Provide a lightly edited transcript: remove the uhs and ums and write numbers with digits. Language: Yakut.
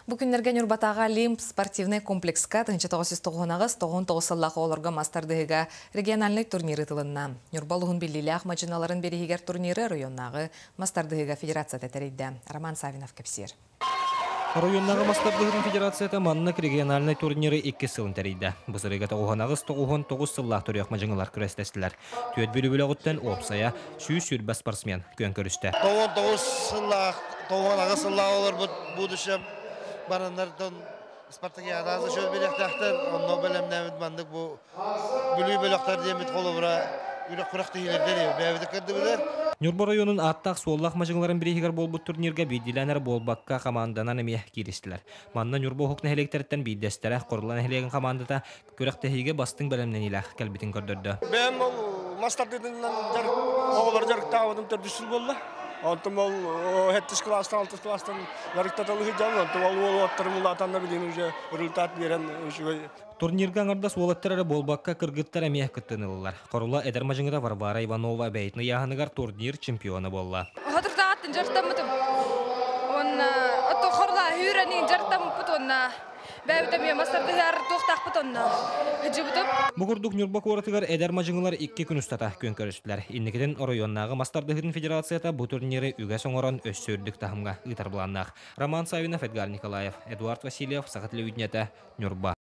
Бу күннэргэ Ньурбатааҕы Олимп спортивнай комплекска 1998-99 сыллаах оҕолорго мас тардыһыыга региональнай турнир ыытылынна. Ньурба улууһун биллиилээх мадьыналарын бирииһигэр турниры оройуоннааҕы мас тардыһыыга федерацията тэрийдэ. Роман Савинов кэпсиир. Оройуоннааҕы мас тардыһыытын федерацията маннык региональнай турниры иккис сылын тэрийдэ. Бу сырыыга 98-99 сыллаах төрүөх мадьыҥылар күрэстэстилэр. Түөрт Бүлүү бөлөҕүттэн уопсайа 120 спортсмен күөн көрүстэ. 99 сыллаах, 98 сыллаах олорбут будущем бараннартан спартакиадасы шөл билэхтээхтэр, онно бэлэмнээбит маннык бу Бүлүү бөлөхтөр диэммит холобура үрэх күрэхтэһиилэрдэр бэйэбит кырдыбылар. Ньурба оройуонун ааттаах-суоллаах мадьыҥыларын бирииһигэр буолбут турнирга биирдиилээн эрэ буолбакка хамаанданан эмиэ кииристилэр. Манна Ньурба уһук нэһилиэктэриттэн биирдэстэрэ Хорула нэһилиэгин хамаандата күрэхтэһиигэ бастыҥ бэлэмнэниилээх кэлбитин көрдөрдө. Бэйэм ол мас тардыытынан дьарык, оҕолору дьарыктаабытым төрдүс сыл буолла. Онтум ол сэттис кылаастан, алтыс кылаастан дьарыктаталыы сылдьабын. Онтум ол уол уолаттарым улаатанна билигин уже результат биэрэн үчүгэй. Турнирга аҥардас уолаттар эрэ буолбакка, кыргыттар эмиэ кыттыыны ыллылар. Хорула эдэр мадьыҥыта Варвара Иванова бэйэтин ыйааһыныгар турнир чемпиона буолла. Хотуртаҕаттан дьарыктаммытым. Уонна ото хорула хүүрэнин дьарыктаммыппыт уонна бэйэбит эмиэ мастардыһар туохтаахпыт онно сылдьыбытым. Бу курдук Ньурба куоратыгар эдэр мадьыҥылар икки күн устата күөн көрүстүлэр. Инникитин оройуоннааҕы мас тардыһыытын федерацията бу турниры үгэс оҥорон өссө үрдүк таһымҥа ыытар былааннаах. Роман Савинов, Эдгар Николаев, Эдуард Васильев, Саха телевидениетэ, Ньурба.